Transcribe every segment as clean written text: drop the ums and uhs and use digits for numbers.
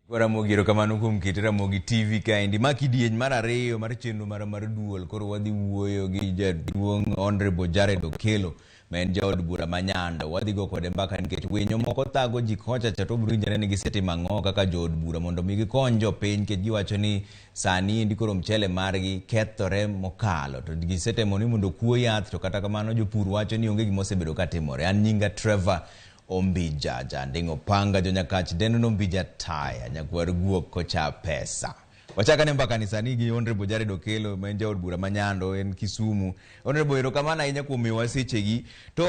Ramogi erokamano kuom kete Ramogi TV kaendi. Ma kidieny mar ariyo mar chenro mar duol. Koro wadhi wuoyo gi jaduong' Honorable Jared Okello ma en jaod bura ma Nyando. Wadhi go kode mbaka nikech winyo moko thago ji kocha cha to obiro winjore ni gisetimo ang'o kaka jood bura mondo mi gikony jopiny nikech giwacho ni sani endi koro mchele margi kethore mokalo to gisetemo ni mondo okuo yath to kata kamano jopur wacho ni onge gima osebedo katimore. An nyinga Trevor Ombija Janding' Opanga Jonyakach Dendo Ombija Taya nyakwar guok kocha pesa. Wachak ane mbaka ni sani gi Honorable Jared Okello ma en jaod bura ma Nyando en Kisumu. Honorable erokamano ahinya kuom miyowa sechegi. To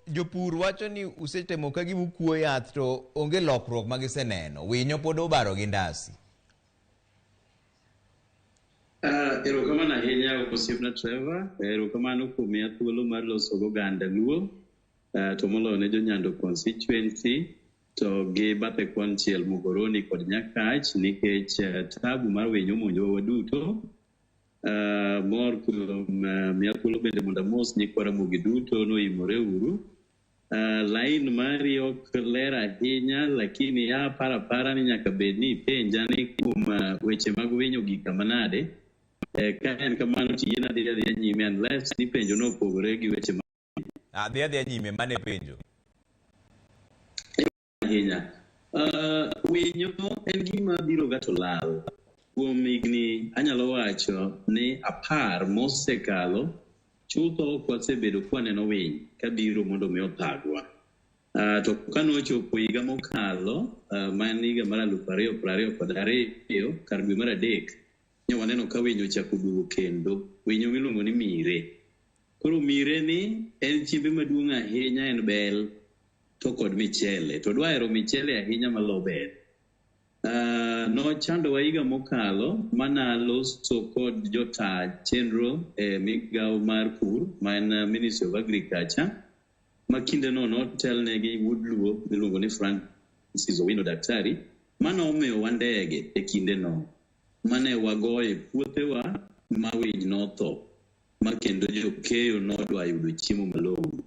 jopur wacho ni usetemo ka gima ukuo yath to onge lokruok ma giseneno. Winyo pod obaro gi ndasi. Erokamano ahinya osiepna Trevor. Erokamano kuom miya thuolo mar loso goganda Luo. To moloyo ne jo-Nyando constituency to gi bathe konchiel Muhoroni kod Nyakach nikech tabu mar winyo omonjowa waduto. Mor kuom miya thuolo bende mondo amos nyikwa Ramogi duto noimore uru. Line mari ok ler ahinya lakini aparo apara ni nyaka bed ni ipenja ni kuom weche mag winyo gik kama nade. Ka en kamano to yiena dhi adhiya nyime unless ni penjo no opogore gi weche Dhi adhiya nyime mane penjo. Ahinya. Winyo en gima biro ga to lal. Kuom higni anyalo wacho ni 10 mosekalo, chutho ok wasebedo kwaneno winy kabiro mondo mi othagwa. To kanochopo higa mokalo, ma en higa mar 2022, kar dwe mar 3, ne waneno ka winyo ochako duogo kendo. Winyo miluongo ni mire. Koro mire ni en chiembe maduong' ahinya, en bel to kod michele. To odwa hero michele ahinya malo bel. Nochandowa higa mokalo manaloso kod jota chenro e migawo mar pur ma en Ministry of Agriculture ma kindeno notelne gi wuod Luo miluongo ni Francis Owino Daktari manomiyowa ndege e kindeno mane wagoye puothewa ma winy notho ma kendo jokeyo nodwa yudo chiemo malong'o.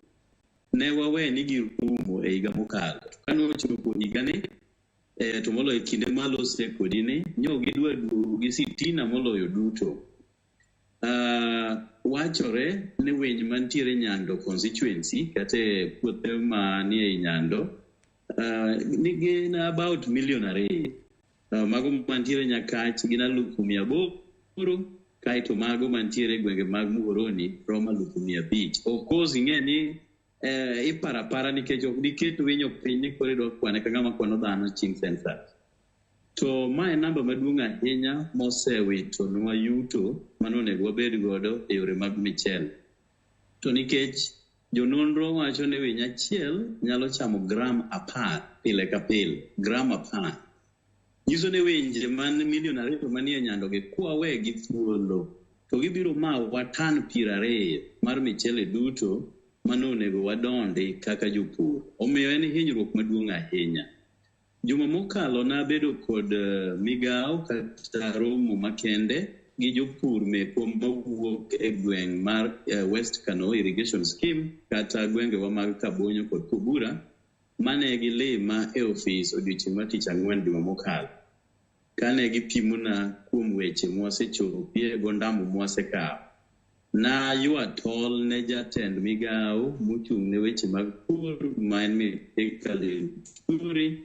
Ne wawe ni girumo e higa mokalo. To kanochopo higani to moloyo kinde malose kodi ni nyo gidwa duogo gi sitina moloyo duto. Wachore ni winy mantiere Nyando constituency kata e puothe manie ei Nyando ni gin about 2 million. Mago mantiere Nyakach gin 800,000 kaeto mago mantiere e gwenge mag Muhoroni romo 500,000. Of course ing'e ni iparo apara nikech ok diket winyo piny ni koro idwa kwane ka ng'ama kwano dhano chieng' census. To ma en namba maduong' ahinya mosewitonwa yuto manonego wabed godo e yore mag michele. To nikech jononro wacho ni winy achiel nyalo chamo gram 10 pile ka pile, gram 10. Nyiso ni winje man 2 million manie Nyando gi kwawegi thuolo to gibiro mawa tan 20 mar michele duto manonego wadondi kaka jopur. Omiyo en hinyruok maduong' ahinya. Juma mokalo nabedo kod migawo kata romo makende gi jopur mekwa mawuok e gweng' mar West Kano Irrigation Scheme kata gwengewa mag Kabonyo kod Kobura mane gilima e ofis odiochieng' mar tich ang'wen juma mokalo. Kane gipimona kuom weche mwasechopie gondamo mwasekawo. Naywa tol ne jatend migawo mochung' ne weche mag pur ma en Mithika Linturi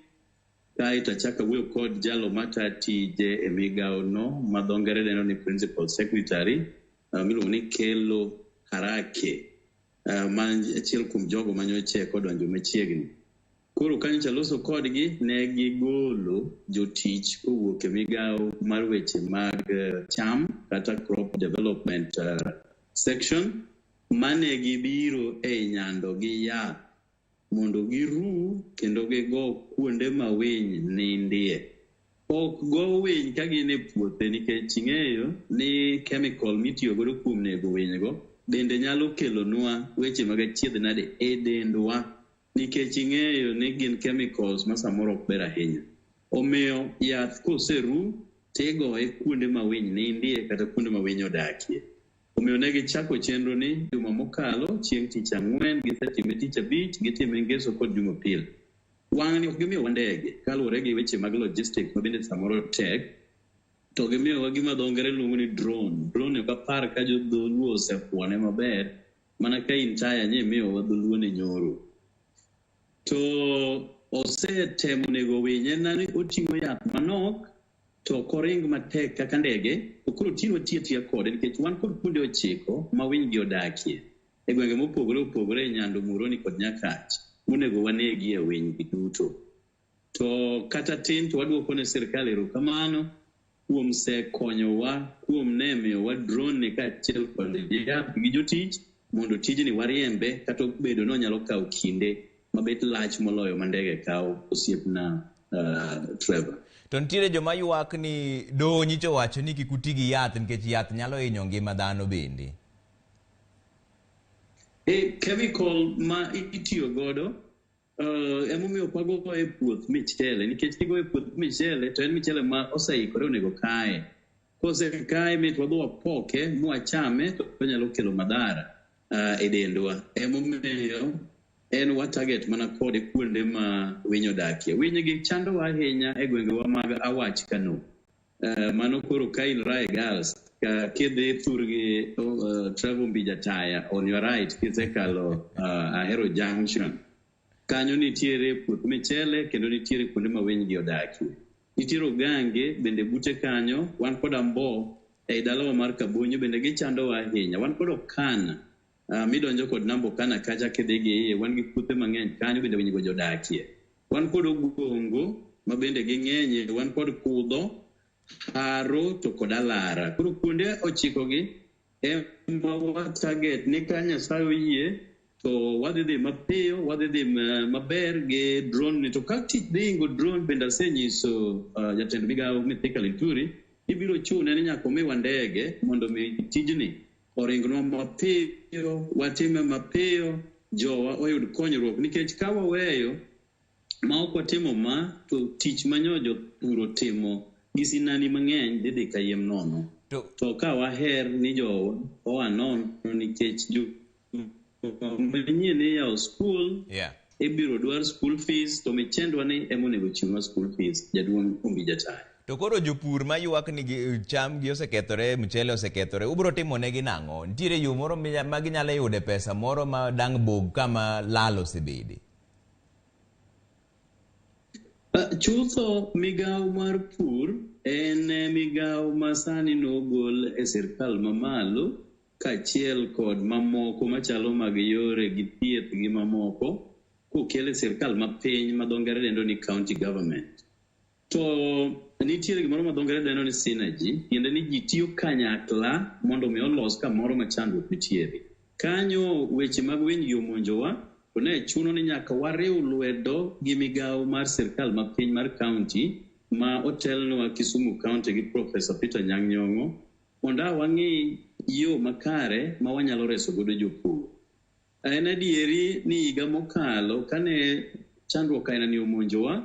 kaeto achako awuoyo kod jalo mata tije e migawo no ma dho ngere dendo ni Principal Secretary miluongo ni Kelo Harake ma achiel kuom jogo manyocha odonjo machiegni. Koro kanyocha loso kodgi ne gigolo jotich kowuok e migawo mar weche mag cham kata crop development section mane gibiro ei Nyando gi yath mondo giru kendo gigo kuonde ma winy nindie. Ok go winy ka gin e puothe nikech ing'eyo ni chemical mitiyo godo kuom nego winy go bende nyalo kelonwa weche mag achiedh nade e dendwa nikech ing'eyo ni gin chemicals ma samoro ok ber ahinya. Omiyo yath koseru tigoye kuonde ma winy nindie kata kuonde ma winy odakie. Omiyo ne gichako chenro ni juma mokalo chieng' tich ang'wen gisetime tich abich gitime ngeso kod jumapil. Wang'ni ok gimiyowa ndege kaluwore gi weche mag logistics ma bende samoro tek, to gimiyowa gima dho ngere luongo ni drone. Drone ok apar ka jodholuo osefuone maber, mana ka in taya nye imiyowa dholuo ne nyoro. To osetemo nego winy en ni oting'o yath manok to ok oring matek kaka ndege, to koro tinde watiyo atiya kode nikech wan kod kuonde 9 ma winy gi odakie e gwenge mopogore opogore e Nyando, Muhoroni kod Nyakach monego wanegie winy gi duto. To kata tin to waduoko ne sirkal erokamano kuom sekonyowa kuom ne miyowa drone ni kaachiel kod yath gi jotich mondo tijni wariembe kata obedo ni onyalo kawo kinde mabet lach moloyo ma ndege kawo osiepna Trevor. To nitiere joma ywak ni doho nyicha owacho ni kik uti gi yath nikech yath nyalo hinyo ngima dhano bende. E chemical ma itiyo godo emomiyo ok wagoyo e puoth michele nikech kigoyo e puoth michele to en michele ma oseikore onego kaye. Kosekaye mit wadhi wapoke mwachame to onyalo kelo madhara e dendwa. Emomiyo en wa target mana kode kuonde ma winy odakie. Winy gi chandowa ahinya e gwengewa mag Awach Kano. Mano koro ka in Rae Girls, kidhi thurgi Trevor Mbija Taya on your right kisekalo Ahero Junction. Kanyo nitiere puoth michele kendo nitiere kuonde ma winy gi odakie. Nitiere ogange bende bute kanyo, wan kod ambo ei dalawa mar Kabonyo bende gichandowa ahinya. Wan kod okana midonjo kod namba okana kacha kidhi gi iye, wan gi puothe mang'eny kanyo bende winy go jodakie. Wan kod ogongo ma bende ging'enye, wan kod kudho, haro to kod alara. Koro kuonde 9 gi ema wa target ni ka Nyasaye oyie to wadhi dhi mapiyo, wadhi dhi maber gi drone ni. To ka tich dhi ingo drone bende asenyiso jatend migawo Mithika Linturi ibiro chune ni nyaka omiwa ndege mondo mi tijni oringnwa mapiyo, watime mapiyo, jowa oyud konyruok nikech ka waweyo ma ok watimo ma to tich ma nyo jopur otimo gi sinani mang'eny dhi dhi kayiem nono. To ka waher ni jowa oa nono nikech jo manyien iyawo skul, ibiro dwar school fees to michendwa ni ema onego chiwnwa school fees, jaduong' Ombija Taya. To koro jopur ma ywak ni cham gi osekethore, mchele osekethore, ubiro timo negi nang'o? Nitiere yo moro ma ginyalo yude pesa moro ma dang' bog kama lal osebede? Chutho migawo mar pur en migawo ma sani nogol e sirkal mamalo kaachiel kod mamoko machalo mag yore gi thieth gi mamoko kokel e sirkal mapiny ma dho ngere dendo ni county government. To nitiere gimoro ma dho ngere dendo ni synergy, tiende ni ji tiyo kanyakla mondo mi olos kamoro ma chandruok nitiere. Kanyo weche mag winy gi omonjowa, to ne chuno ni nyaka wariw lwedo gi migawo mar sirkal mapiny mar county ma otelnwa Kisumu County gi Professor Peter Nyang' Nyong'o mondo a wang'i yo makare ma wanyalo reso godo jopur. En adieri ni higa mokalo kane chandruok aina ni omonjowa,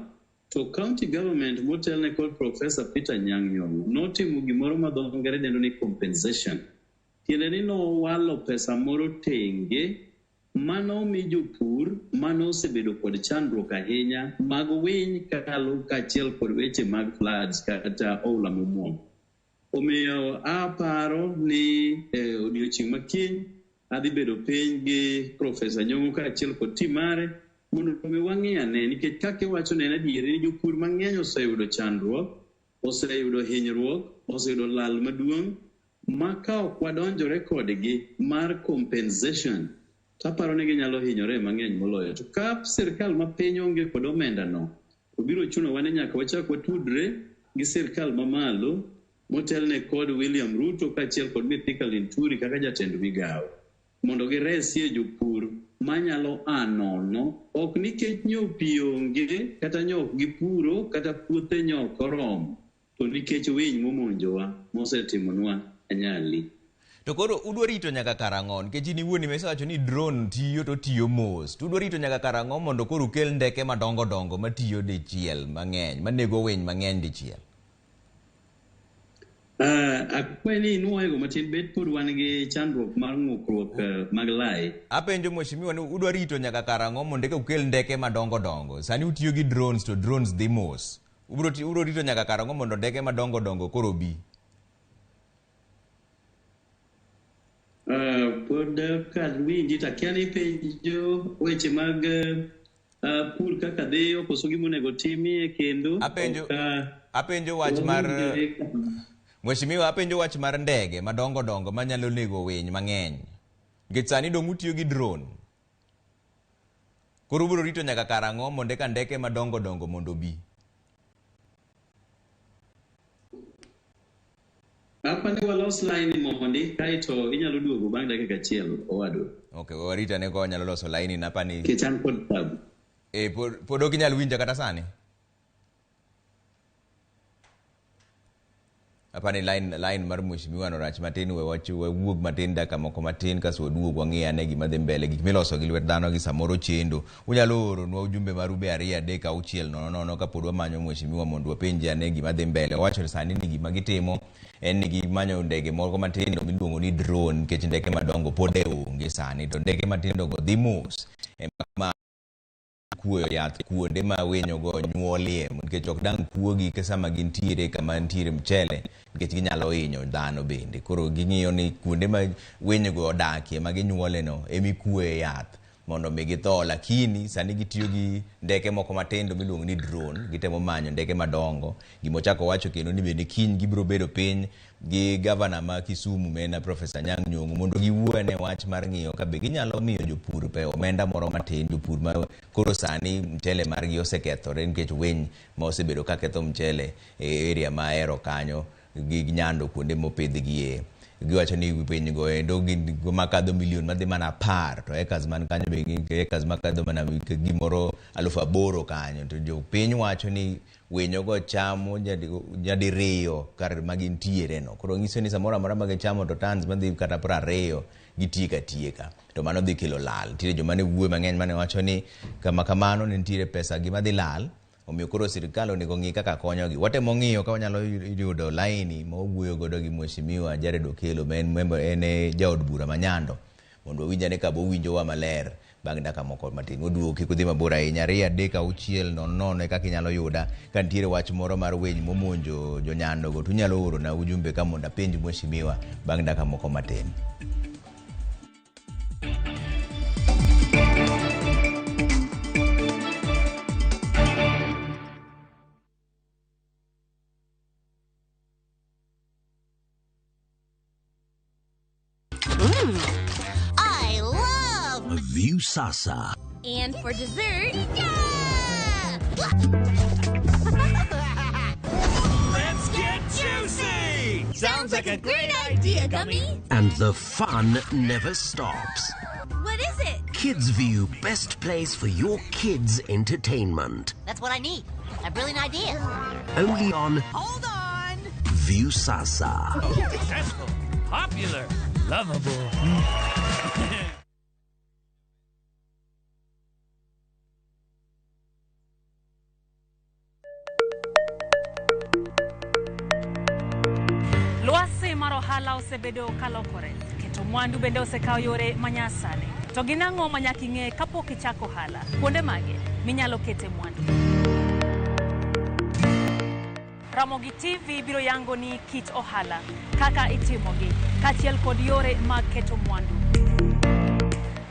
to county government motelne kod Professor Peter Nyang' Nyong'o notimo gimoro ma dho ngere dendo ni compensation. Tiende ni nowalo pesa moro tenge mano mi jopur mano osebedo kod chandruok ahinya mag winy kalo kaachiel kod weche mag floods kata oula momuom. Omiyo aparo ni odiochieng' ma kiny adhi bedo piny gi Professor Nyong'o kaachiel kod team mare mondo mi wang'i ane nikech kaka iwacho ne en adieri ni jopur mang'eny oseyudo chandruok, oseyudo hinyruok, oseyudo lal maduong' ma ka ok wadonjore kodgi mar compensation to aparo ni ginyalo hinyore mang'eny moloyo. To ka sirkal ma piny onge kod omenda no, to biro chunowa ni nyaka wachak watudre gi sirkal mamalo motelne kod William Ruto kaachiel kod Mithika Linturi kaka jatend migawo mondo giresie jopur manyalo a nono ok nikech nyo pi onge kata nyo ok gipuro kata puothe nyo ok oromo to nikech winy momonjowa mosetimonwa anyali. To koro udwa rito nyaka karang'o? Nikech in iwuon imesewacho ni drone tiyo to tiyo mos. To udwa rito nyaka karang'o mondo koro ukel ndeke madongo dongo matiyo dichiel mang'eny, manego winy mang'eny dichiel? Akwayi ni inuoyego matin bet pod wan gi chandruok mar ng'ukruok mag lai. Apenjo mheshimiwa ni udwa rito nyaka karang'o mondo eka ukel ndeke madongo dongo. Sani utiyo gi drones to drones dhi mos. Ubro rito nyaka karang'o mondo ndeke madongo dongo koro bi? Pod ok awinji to akia ni penjo weche mag pur kaka dhiyo koso gima onego timie kendo. Apenjo wach mar Mheshimiwa, apenjo wach mar ndege madongo dongo manyalo nego winy mang'eny. Nikech sani dong' utiyo gi drone. Koro ubiro rito nyaka karang'o mondo eka ndeke madongo dongo mondo obi? Apa ni walos line mondi kaeto inyalo duogo bang' dakika achiel owadwa. Okay, warit ane ka wanyalo loso line napa ni. Nikech an kod tabu. Pod ok inyal winja kata sani? Apani line mar mheshimiwa no rach matin, we wach wawuog matin dakika moko matin kasto waduog wang'i ane gima dhi mbele, gik miloso gi lwet dhano gi samoro chendo. Unyalo oronwa ujumbe maru be 2 3 6 0 0 kapod wamanyo mheshimiwa mondo wapenje ane gima dhi mbele. Owacho sani ni gima gitimo en ni gimanyo ndege moko matindo miluongo ni drone nikech ndeke madongo pod e onge sani, to ndeke matindo go dhi mos ema kuoyo yath kuonde ma winyogo nyuolie, nikech ok dang' kuogi ka sama gintiere kama nitiere mchele, nikech ginyalo hinyo dhano bende. Koro ging'iyo ni kuonde ma winyogo odakie ma ginyuole no ema ikuoye yath mondo mi githo, lakini sani gitiyo gi ndeke moko matindo miluongo ni drone, gitemo manyo ndeke madongo. Gimochako wacho kendo ni bende kiny gibiro bedo piny gi gavana ma Kisumu mena Professor Anyang' Nyong'o mondo giwuo ane wach mar ng'iyo ka be ginyalo miyo jopur pe omenda moro matin, jopur ma koro sani mchele margi osekethore nikech winy ma osebedo ka ketho mchele e area ma Ahero kanyo gi Nyando kuonde mopidhgie. Giwacho ni winy go endo gin makadho milion madhi mana 10 to acres man kanyo be gin acres makadho mana gimoro 8,000 kanyo, to jopiny wacho ni winyogo chamo nyadiriyo kar magintiere no. Koro nyiso ni samoro amora ma gichamo to tons madhi kata 20 gitieka tieka, to mano dhi kelo lal. Nitiere joma ne wuoyo mang'eny mane wacho ni kama kamano ne nitiere pesa gi madhi lal, omiyo koro sirikal onego ng'i kaka konyogi. Watemo ng'iyo ka wanyalo yudo laini ma wawuoyo godo gi Mheshimiwa Jared Okello ma en e jaod bura ma Nyando mondo wawinj ane ka bo winjowa maler bang' dakika moko matin. Waduogo kik udhi mabor ahinya. 2 3 6 0 0 e kaka inyalo yuda ka nitiere wach moro mar winy momonjo jo-Nyando go, to unyalo orona ujumbe ka mondo apenj mheshimiwa bang' dakika moko matin. I love Viusasa. And for dessert, yeah! Let's get juicy! Sounds like a great idea, Gummy. And the fun never stops. What is it? Kids View, best place for your kids' entertainment. That's what I need. A brilliant idea. Only on Hold on. Viusasa. Successful, popular, lovable. Lwasi mar ohala osebedo kalokore, keto mwandu bende osekawo yore manyasani. To gin ang'o ma nyaka ing'e kapok ichako ohala? Kuonde mage minyalo kete mwandu? Ramogi TV biro yango ni kit ohala, kaka itimogi, kaachiel kod yore mag keto mwandu.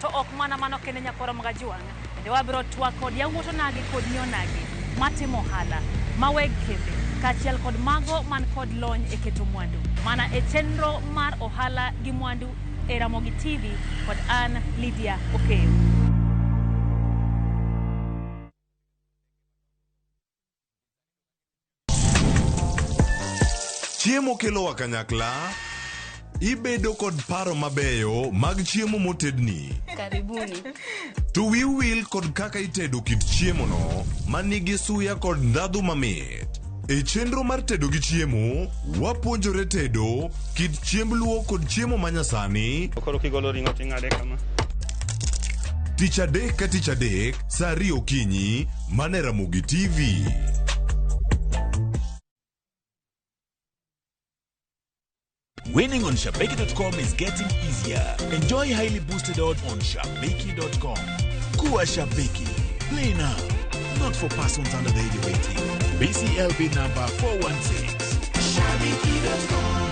To ok mana mano kende nyakwara Magajuang', bende wabiro twak kod yawuot onagi kod nyi onagi matimo ohala, ma weg kembe, kaachiel kod mago man kod lony e keto mwandu. Mana e chenro mar ohala gi mwandu e Ramogi TV kod an Lydia Okeyo. Chiemo kelowa kanyakla. Ibedo kod paro mabeyo mag chiemo motedni. Karibuni. To wiu wil kod kaka itedo kit chiemono manigi suya kod ndhadhu mamit. E chenro mar tedo gi chiemo, wapuonjore tedo kit chiemb luo kod chiemo manyasani. Koro kigolo ring'o ting'ade kama. Tich adek ka tich adek, saa 2 okinyi, mana e Ramogi TV. Winning on Shabiki.com is getting easier. Enjoy highly boosted odds on Shabiki.com. Kuwa Shabiki. Play now. Not for persons under the age of 18. BCLB number 416. Shabiki.com.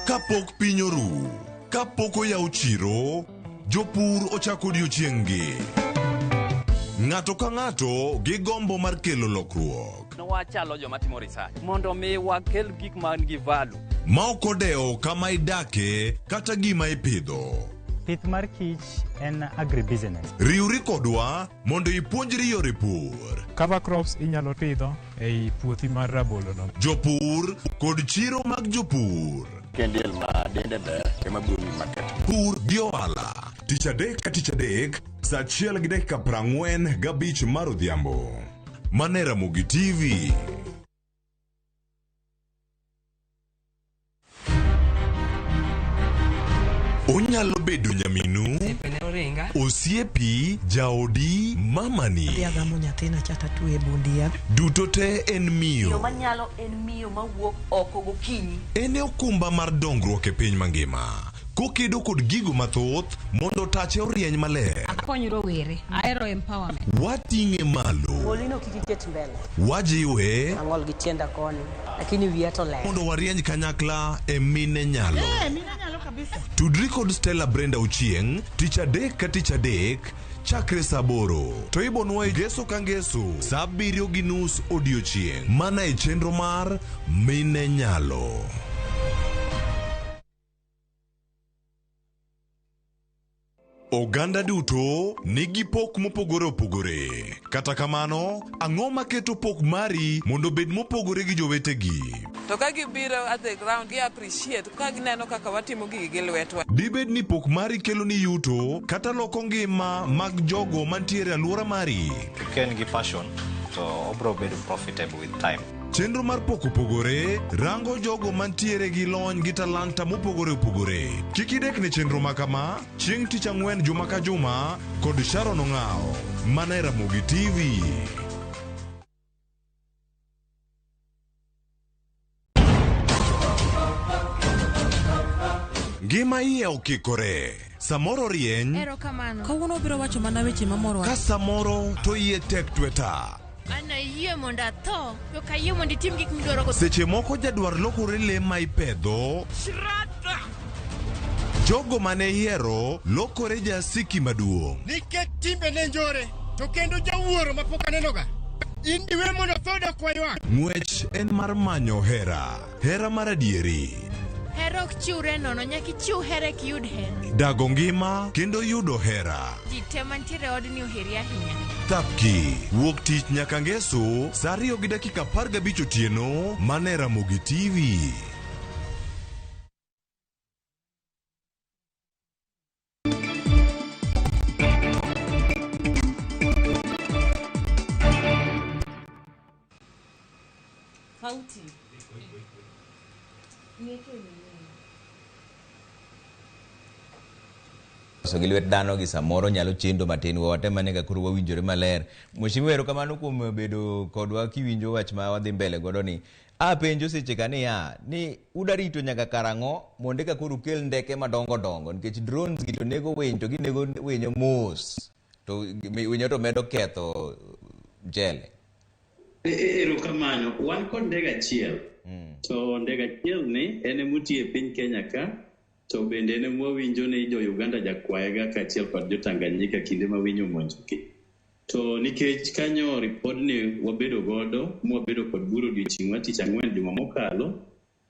Kapok piny oru, kapok oyaw chiro, jopur ochako odiochieng'-gi. Ng'ato ka ng'ato gi gombo mar kelo lokruok. Wachalo joma timo research mondo mi wakel gik man gi value. Ma ok odewo kama idake kata gima ipidho. Pith mar kich en agribusiness. Riwri kodwa mondo ipuonjri yore pur. Cover crops inyalo pidho ei puothi mar rabolo no. Jopur kod chiro mag jopur. Kendiel ma dende ber ema biro mi market. Pur gi ohala. Tich adek ka tich adek, saa 1:45 mar odhiambo. Mane Ramogi TV. Onyalo bedo nyaminu, osiepi, jaodi, mamani. Adhi agamo nyathina cha tatwe e bundia. Duto te en miyo. Miyo manyalo en miyo mawuok oko gokinyi. En e okumba mar dongruok e piny mangima. Kokedo kod gigo mathoth mondo tache orieny maler. Akonyo rowere, ahero empowerment. Wating'e malo. Golino kik iket mbele. Wajiwe. Ang'ol gi tienda koni, lakini wiya to ler. Mondo warieny kanyakla e mine nyalo. Mine nyalo kabisa. Tudri kod Stella Brenda Ochieng' tich adek ka tich adek chakre saa 8 to ibonwa ngeso ka ngeso saa 7:30 odiochieng' mana e chenro mar Mine Nyalo. Oganda duto nigi pok mopogore opogore. Kata kamano, ang'o maketo pok mari mondo obed mopogore gi jowetegi? To ka gibiro at the ground, gi appreciate ka gineno kaka watimo gigi gi lwetwa. Dibed ni pok mari kelo ni yuto kata loko ngima mag jogo mantiere alwora mari. Ka en gi passion to obro bedo profitable with time. Chenro mar pok opogore rango jogo mantiere gi lony gi talanta mopogore opogore. Kik idek ne chenro ma kama chieng' tich ang'wen juma ka juma kod Sharon Ong'awo mana e Ramogi TV. Ngima iye okikore. Samoro rieny. Erokamano. Kawuono obiro wacho mana weche mamoro. Ka samoro to iye tek tweta. An ayie mondo atho, to ok ayie mondo itim gik midwaro. Seche moko jadwar lokore le ma ipedho. Jogo mane ihero lokore jasiki maduong'. Nikech timbe ne njore, to kendo jawuoro mapok anenoga. In diwe mondo tho dok waywak. Ng'wech en mar manyo hera. Hera mar adieri. Hera ok chiwre nono, nyaka ichiw hera kiyud hera. Dago ngima kendo yudo hera. Ji te mantiere e odni oheri ahinya. Thapki, wuok tich nyaka ngeso, saa 2:15 otieno, mana e Ramogi TV. Sauti. So gi lwet dhano gi samoro nyalo chendo matin watemane ka koro wawinjore maler. Mheshimiwa, erokamano kuom bedo kodwa kiwinjo wach ma wadhi mbele godo ni. Apenjo seche ka niya ni udarito nyaka karang'o mondo eka koro ukel ndeke madongo dongo nikech drones gi to nego winy to ginego winyo mos to winyo to medo ketho mchele. Erokamano. Wan kod ndege achiel. To ndege achiel ni en emotiyo e piny Kenya ka. To bende en mwawinjo ni jo Uganda jakwayega kaachiel kod jo Tanganyika kinde ma winyo omonjogi. To nikech kanyo ripodni wabedo godo, mwabedo kod bura odiochieng' mar tich ang'wen juma mokalo,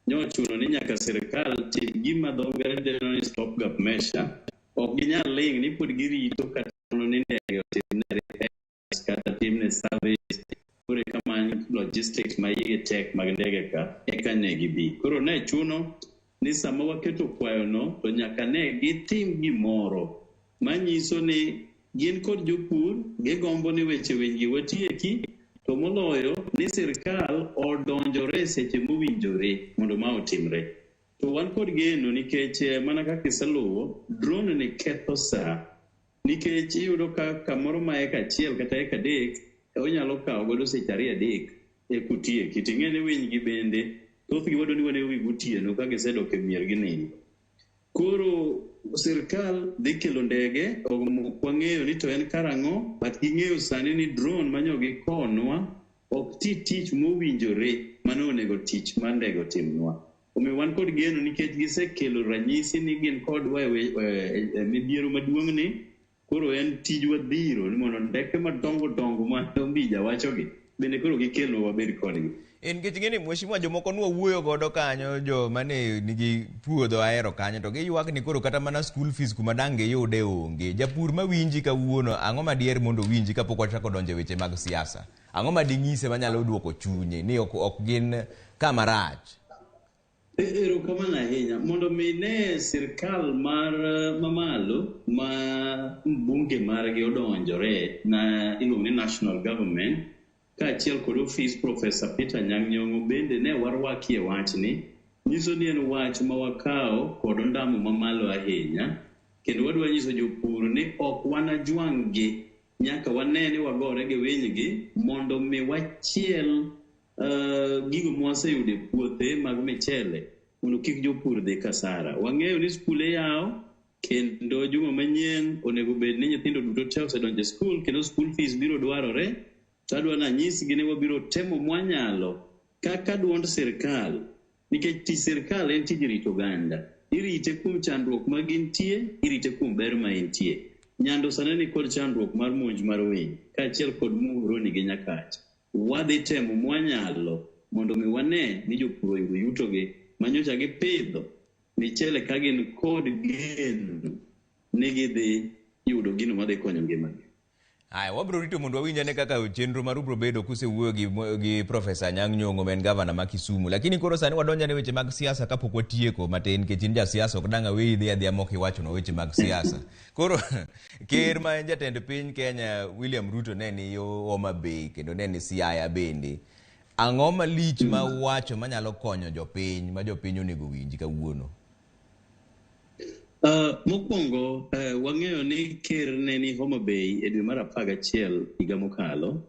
nyochuno ni nyaka sirikal tim gima dho ngere dendo ni stop gap measure. Ok ginyal ling' ni pod girito kata ni ndege otimne repairs kata timne service koro eka many logistics ma igi tek mag ndege ka eka ne gibi. Koro ne chuno ni sama waketo kwayono to nyaka ne gitim gimoro manyiso ni gin kod jopur gigombo ni weche winygi watieki to moloyo ni sirikal odonjore seche mowinjore mondo ma otimre. To wan kod geno nikech mana kaka iseluwo, drone ni ketho saa nikech iyudo ka kamoro ma eka achiel kata eka adek onyalo kawo godo seche 2-3 e kutieki. Ting'e ni winy gi bende thothgi wadwa ni wanego gi gotieno ka gisedok e mier ginindo. Koro sirkal dhi kelo ndege, ok wang'eyo ni to en karang'o, but ging'eyo sani ni drone manyo gikonwa ok ti tich mowinjore mano onego tich mar ndege otimnwa. Omiyo wan kod geno nikech gisekelo ranyisi ni gin kodwa e midhiero maduong' ni, koro en tijwa dhiro ni mondo ndeke madongo dongo ma Ombija wachogi bende koro gikelnwa wabed kodgi. En nikech ing'e ni mheshimiwa jomoko nwawuoyo godo kanyo joma ne nigi puodho ahero kanyo to giywak ni koro kata mana school fees kuma dang' giyude onge. Japur mawinji kawuono ang'o ma diher mondo owinji kapok wachako donjo e weche mag siasa? Ang'o ma ding'ise manyalo duoko chunye ni ok gin kama rach? Erokamano ahinya. Mondo mi ne sirkal mar mamalo ma mbunge margi odonjore na iluongo ni national government kaachiel kod ofis Professor Peter Anyang' Nyong'o bende ne warwakie wachni, nyiso ni en wach ma wakawo kod ondamo mamalo ahinya, kendo wadwa nyiso jopur ni ok wanajwang'-gi nyaka wane ni wagore gi winygi mondo mi wachiel gigo mwaseyudo e puothe mag michele mondo kik jopur dhi kasara. Wang'eyo ni skule yawo kendo juma manyien onego bed ni nyithindo duto te osedonjo e skul kendo school fees biro dwarore. To adwa nanyisgi ni wabiro temo mwanyalo kaka duond sirkal, nikech tich sirkal en tij rito oganda. Irite kuom chandruok ma gintie, irite kuom ber ma entie. Nyando sani ni kod chandruok mar monj mar winy, kaachiel kod Muhoroni gi Nyakach. Wadhi temo mwanyalo mondo mi wane ni jopur oyudo yutogi manyocha gipidho michele ka gin kod geno ni gidhi yudo gino madhi konyo ngimagi. Aya, wabiro rito mondo wawinj ane kaka chenro maru biro bedo kusewuoyo gi Profesa Anyang' Nyong'o ma en gavana ma Kisumu. Lakini koro sani wadonjo ane weche mag siasa kapok watieko matin nikech in ja siasa ok dang' aweyi idhi adhiya mok iwachonwa weche mag siasa. Koro ker ma en jatend piny Kenya William Ruto ne ni yo Homa Bay kendo ne ni Siaya bende. Ang'o malich ma uwacho manyalo konyo jopiny ma jopiny onego winji kawuono? Mokwongo, wang'eyo ni ker ne ni Homa Bay e dwe mar 11 higa mokalo.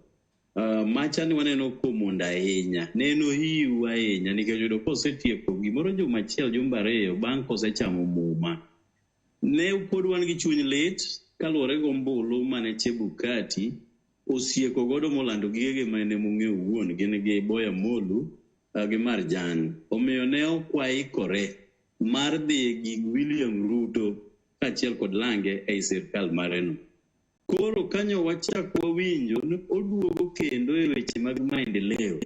Macha ni waneno komondo ahinya. Ne en ohiu ahinya nikech oyudo kosetieko gimoro juma achiel jumbe ariyo bang' kosechamo muma. Ne pod wan gi chuny lit kaluwore gi ombulu mane Chebukati osieko godo molando gigege ma en emong'eyo owuon gin gi Boya Molu gi Marjan. Omiyo ne ok waikore mar dhi gi William Ruto kaachiel kod lange ei sirkal mareno. Koro kanyo wachak wawinjo ni oduogo kendo e weche mag maendeleo.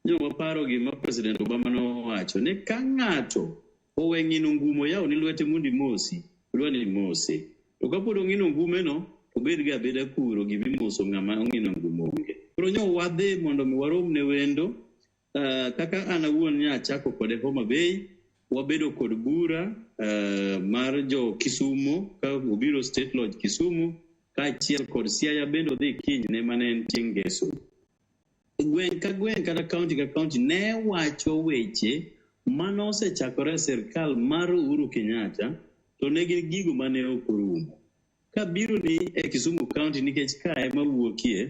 Nyo waparo gima President Obama nowacho ni ka ng'ato owe ng'ino ngumo yaw ni lwete mondo imosi, odwa ni imose. To kapod ong'ino ngumeno, to obed ga abeda kuro gimimoso ng'ama ong'ino ngumo onge. Koro nyo wadhi mondo mi warom ne wendo, kaka an awuon ne achako kode Homa Bay, wabedo kod bura mar jo Kisumu ka obiro State Lodge Kisumu kaachiel kod Siaya bende odhi kinyne mane en chieng' Ngeso. Gweng' ka gweng' kata county ka county ne wacho weche mane osechakore e sirkal mar Uhuru Kenyatta to ne gin gigo mane ok orumo. Kabiro ni e Kisumu County nikech ka ema wuokie,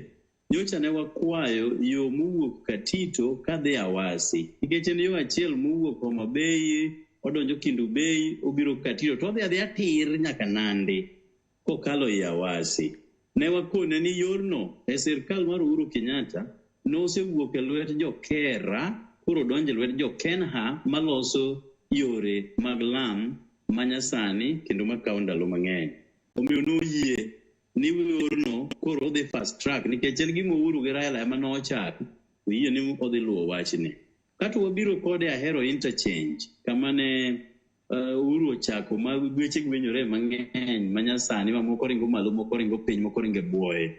nyocha ne wakwayo yo mowuok Katito kadhi Awasi nikech en yo achiel mowuok Homa Bay odonjo Kendu Bay obiro Katito to odhi adhiya tir nyaka Nandi kokalo ei Awasi. Ne wakone ni yorno e sirkal mar Uhuru Kenyatta nosewuok e lwet jo Kera koro odonjo e lwet jo Kenha maloso yore mag lam manyasani kendo makawo ndalo mang'eny. Omiyo noyie ni yorno koro odhi fast track nikech en gima Uhuru gi Raila ema nochako, oyie ni odhi luwo wachni. Kato wabiro kode Ahero interchange kama ne Uhuru ochako ma geche gwenyore mang'eny manyasani ma moko ringo malo, moko ringo piny, moko ringo e buoye.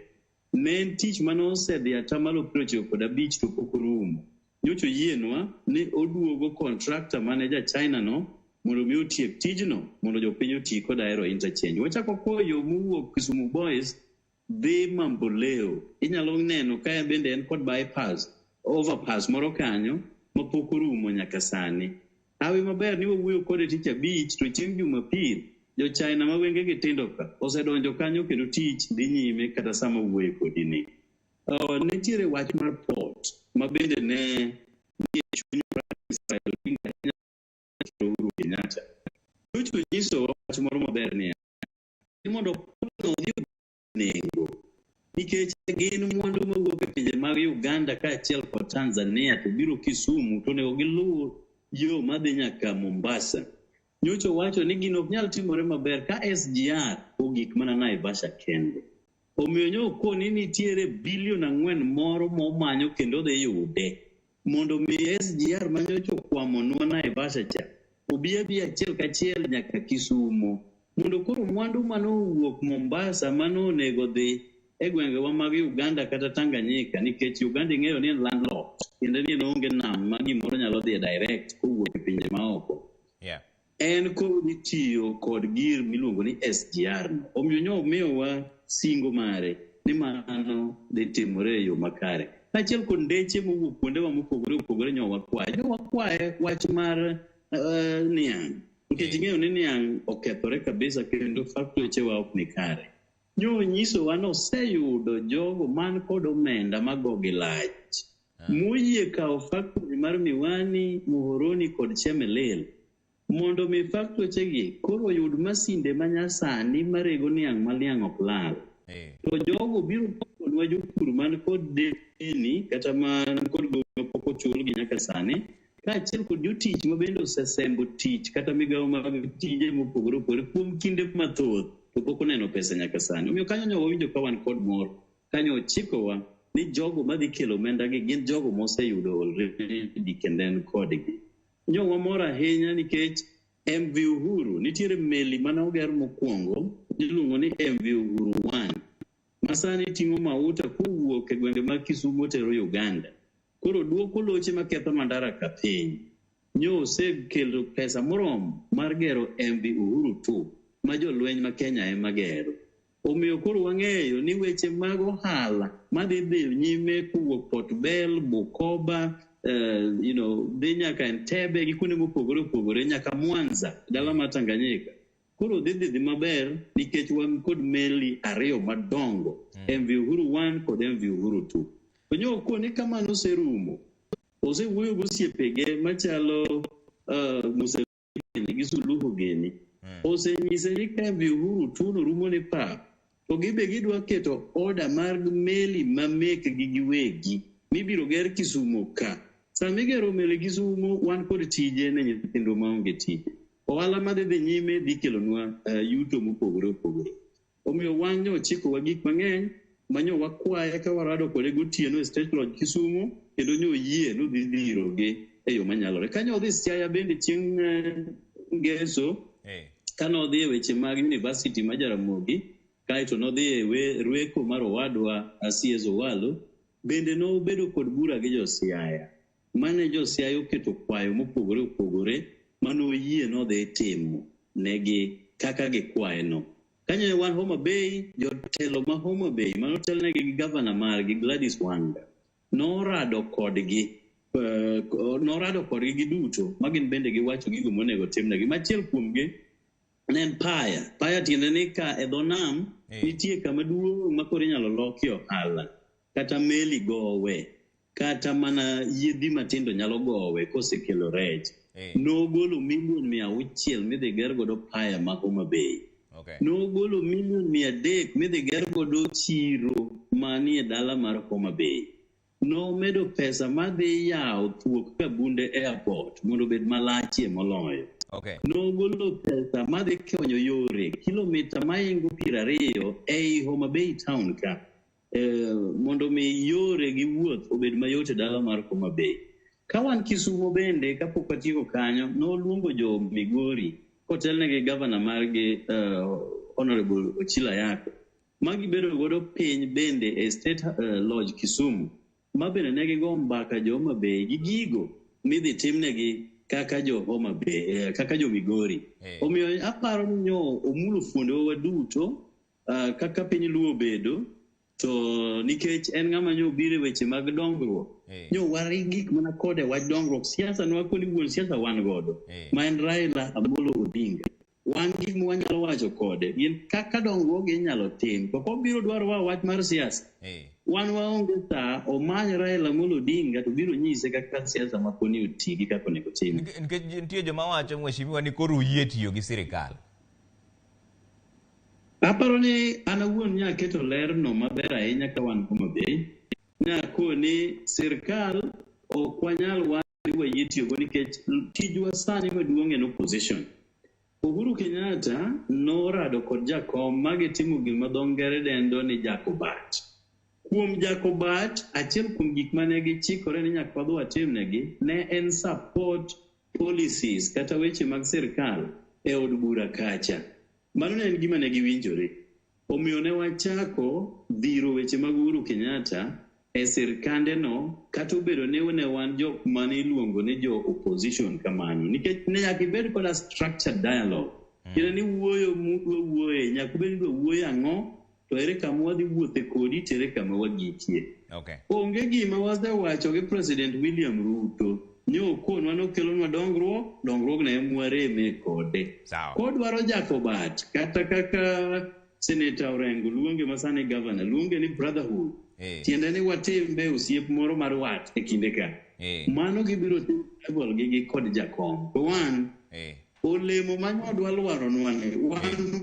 Ne en tich mane osedhi atamalo 95 to pok orumo. Nyocha oyienwa ni oduogo contractor mane ja China no mondo mi otiek tijno mondo jopiny oti kod Ahero interchange. Wachako wakuoyo yo mowuok Kisumu Boys dhi Mamboleo. Inyalo neno ka bende en kod bypass, overpass moro kanyo mapok orumo nyaka sani. Hawi maber ni wawuoyo kode tich abich to chieng' Jumapil jo China ma wengegi tindo ka osedonjo kanyo kendo tich dhi nyime kata sama wuoyo kodi ni. Nitiere wach mar port. port ma bende ne nie chuny Raila Odinga Uhuru Kenyatta. Nyocha onyisowa wach moro maber niya, ni mondo portno odhi nengo nikech gin mwandu mawuok e pinje mag Uganda kaachiel kod Tanzania to biro Kisumu to onego giluw yo madhi nyaka Mombasa. Nyocha owacho ni gino ok nyal timore maber ka SGR ogik mana Naivasha kende. Omiyo nyo okoni nitiere bilion 4 moro momanyo kendo dhi yude mondo mi SGR manyocha okwamonwa Naivasha cha obi abiya achiel kachiel nyaka Kisumo mondo koro mwandu manowuok Mombasa manonego dhi e gwengewa mag Uganda kata Tanganyika nikech Uganda ing'eyo ni en landlocked kendo ni en onge nam ma gimoro nyalo dhiye direct kowuok e pinje maoko. En koro itiyo kod gir miluongo ni SGR no. Omiyo nyo omiyowa singo mare ni mano dhi timore e yo makare. Kaachiel kod ndeche mowuok kuondewa mopogore opogore nyo wakwaye. Nyo wakwaye wach mar niang'. Nikech ing'eyo ni niang' okethore kabisa kendo faktochewa ok ni kare. Nyo onyisowa ni oseyudo jogo man kod omenda magogi lach. Moyie kawo factory mar Miwani, Muhoroni kod Chemelil mondo mi faktochegi koro oyud masinde manyasani marego niang' ma niang' ok lal. To jogo biro konwa jopur man kod deni kata man kod gowi mapok ochulgi nyaka sani kaachiel kod jotich ma bende osesembo tich kata migawo mag tije mopogore opogore kuom kinde mathoth to pok oneno pesa nyaka sani. Omiyo kanyo nyo wawinjo ka wan kod mor. Kanyo ochikowa ni jogo madhi kelo omenda gi gin jogo moseyudo already kendo en kodgi. Nyo wamor ahinya nikech MV Uhuru nitiere meli mane oger mokwongo iluongo ni MV Uhuru 1 ma sani ting'o mauta kowuok e gwenge mag Kisumu tero Uganda. Koro duoko loche maketho mandara ka piny. Nyo osekelo pesa moromo mar gero MV Uhuru 2 ma jolweny ma Kenya ema gero. Omiyo koro wang'eyo ni weche mag ohala madhi dhi nyime kowuok Port Bell, Bukoba, dhi nyaka Entebbe gi kuonde mopogore opogore nyaka Mwanza, dala mar Tanganyika. Koro dhi dhi maber nikech wan kod meli 2 madongo, MV Uhuru 1 kod MV Uhuru 2. To nyo okone ka mano oserumo, osewuoyo gosiepege machalo Museveni gi Suluhu gini. Osenyise ni ka MV Uhuru 2 no rumo ni pap, to gibe gidwa keto order mar meli ma mekgi giwegi mibiro ger Kisumu ka. Sama igero meli Kisumu, wan kod tije ne nyithindwa maonge tije. Ohala madhi dhi nyime dhi kelonwa yuto mopogore opogore. Omiyo wan nyo ochikowa gik mang'eny manyo wakwaye ka warado kode gotieno e State Lodge Kisumu kendo nyo oyie nodhi dhirogi e yo manyalore. Kanyo odhi Siaya bende chieng' Ngeso, kane odhi e weche mag University ma Jaramogi, kaeto nodhi e rweko mar owadwa CS Owalo, bende nobedo kod bura gi jo Siaya. Mane jo Siaya oketo kwayo mopogore opogore manoyie nodhi timo negi kaka gikwaye no. Kanyo wan Homa Bay, jotelo ma Homa Bay manotelnegi gi gavana margi Gladys Wanga norado kodgi giduto ma gin bende giwacho gigo monego timnegi. Machiel kuomgi ne en paya. Paya tiende ni ka e dho nam nitie kama duong' ma koro inyalo lokie ohala, kata meli gowe, kata mana yiedhi matindo nyalo gowe kosekelo rech. Nogolo milion 600 midhi ger godo paya ma Homa Bay. Nogolo milion 300 midhi ger godo chiro manie dala mar Homa Bay. Nomedo pesa madhi yawo thuok Kabunde Airport mondo obed malachie moloyo. Nogolo pesa madhi konyo yore kilomita maingo 20 ei Homa Bay town ka, mondo mi yore gi wuoth obed mayot e dala mar Homa Bay. Ka wan Kisumu bende kapok watieko kanyo, noluongo jo Migori kotelnegi gavana margi Honorable Ochila Yako, ma gibedo godo piny bende e State Lodge Kisumu, ma bende ne gigo mbaka jo Homa Bay gi gigo midhi timnegi kaka jo Homa Bay, kaka jo Migori. Omiyo aparo ni nyo omulo fuondewa waduto kaka piny Luo obedo, to nikech en ng'ama nyo obiro e weche mag dongruok, nyo wari gik mana kode wach dongruok. Siasa nwakoni wuon siasa wan godo, ma en Raila Amolo Odinga. Wan gik ma wanyalo wacho kode gin kaka dongruok inyalo tim, to kobiro dwarowa wach mar siasa, Wan waonge sa, omany Raila Amolo Odinga to biro nyise kaka siasa ma koni oti gi kaka onego tim. Nikech nitie joma wacho mheshimiwa ni koro uyie tiyo gi sirikal. Aparo ni an awuon nya keto lerno maber ahinya ka wan Homa Bay. Nakoni sirkal ok wanyal wacho ni wayie tiyogo nikech tijwa sani maduong' en opposition. Uhuru Kenyatta norado kod jakom ma gitimo gima dho ngere dendo ni Jacobat. Kuom Jacobat, achiel kuom gik mane gichikore ni nyaka wadhi watimnegi ne en support policies kata weche mag sirkal e od bura kacha. Mano ne en gima ne giwinjore. Omiyo ne wachako dhiro weche mag Uhuru Kenyatta e sirkandeno kata obedo ni ne wan jok mane iluongo ni jo opposition kamano. Nikech ne nyaka ibed koda structured dialogue. Tiende ni wuoyo mudwa wuoye, nyaka ubed ni idwa wuoyo ang'o, to ere kama wadhi wuothe kodi, to ere kama wagikie. Okay. Onge gima wasewacho gi President William Ruto ni okonwa nokelonwa dongruok, dongruogno ema wareme kode. Sawa. Kodwaro Jacobat kata kaka Senator Orengo luonge ma sani governor luonge ni brotherhood. Tiende ni watimbe osiep moro mar wat e kinde ka. Mano gibiro timo rival gi gi kod jakom. To wan olemo ma nyodwa lwaronwa ni wan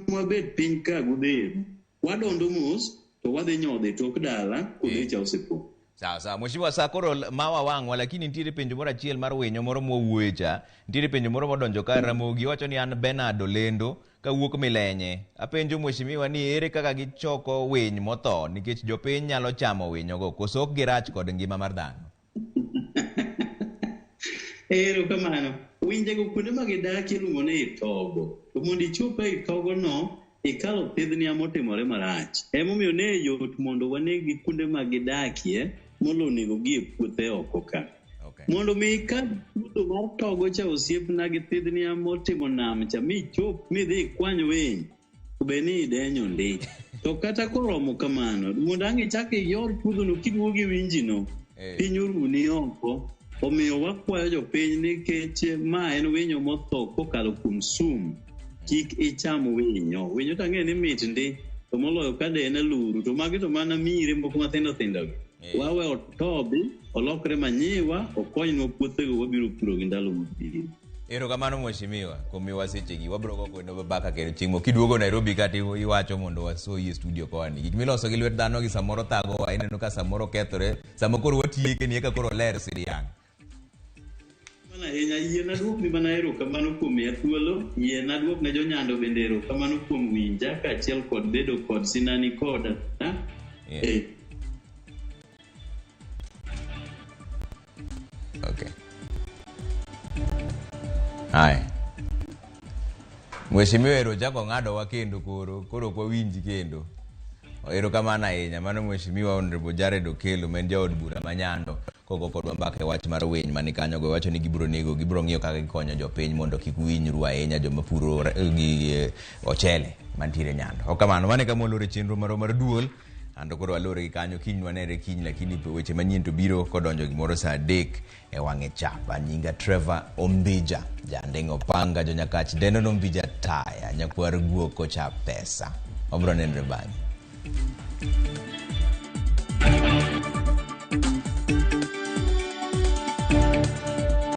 wabet piny ka godheru. Wadondo mos to wadhi nyodho e tok dala kodhecha osepong'. Sawa sawa. Mheshimiwa, sa koro mawa wang'wa lakini nitiere penjo moro achiel mar winyo moro mwawuoye cha. Nitiere penjo moro modonjo ka Ramogi wacho ni an Bernard Olendo kawuok Milenye. Apenjo mheshimiwa ni ere kaka gichoko winy motho nikech jopiny nyalo chamo winyogo koso ok girach kod ngima mar dhano. Erokamano. Winjego kuonde ma gidakie iluongo ni itogo. To mondo ichop e itogono, ikalo thidhnia motimore marach. Emomiyo ne yot mondo waneg-gi kuonde ma gidakie molo onego-gi e puothe oko ka. Mondo mi ikal puodho mar togo cha osiepna gi thidhnia motimo nam cha michop midhi ikwany winy, to be ni idenyo ndi. To kata koromo kamano, mondo ang' ichak iyor puodhono kiduogo iwinjino, piny oruni oko. Omiyo wakwayo jopiny nikech ma en winyo motho kokalo kuom sum, kik icham winyo. Winyo to ang'eyo ni mit ndi, to moloyo ka de en aluru, to magi to mana mire moko mathindo thindo gi. Wawe otobi, olokre manyiwa, okonywa puothego wabiro puro gi ndalo mabiro. Erokamano mheshimiwa kuom miwa sechegi. Wabiro go kendo mbaka kendo chieng' moro. Kiduogo Nairobi kata iwacho mondo wasoyi e studio koni. Gik miloso gi lwet dhano gi samoro thagowa, ineno ka samoro kethore, sama koro watieke ni eka koro ler siriang'. Mana ahinya, yie naduokni mana erokamano kuom miya thuolo, yie naduok ne jonyando bende erokamano kuom winja kaachiel kod bedo kod sinani koda. Okay. Haya. Mheshimiwa ero chako ng'adowa kendo koro, koro ok wawinji kendo. Erokamano ahinya. Mano Mheshimiwa Honorable Jared Okello ma en jaod bura ma Nyando kogo kodwa mbaka e wach mar winy mani kanyo go wacho ni gibiro nego, gibiro ng'iyo kaka gikonyo jopiny mondo kik winy ru ahinya joma puro gi ochele mantiere Nyando. Ok kamano, mano e kama waloro e chenro marwa mar duol. Ando koro walore gi kanyo, kiny wanere kiny, lakini weche manyien to biro kodonjo gimoro saa 3 e wang'e chapa. Nyinga Trevor Ombija, jandeng' opanga, jonyakach dendo no Ombija taya, nyakwar guok kocha pesa. Wabiro nenre bang'e.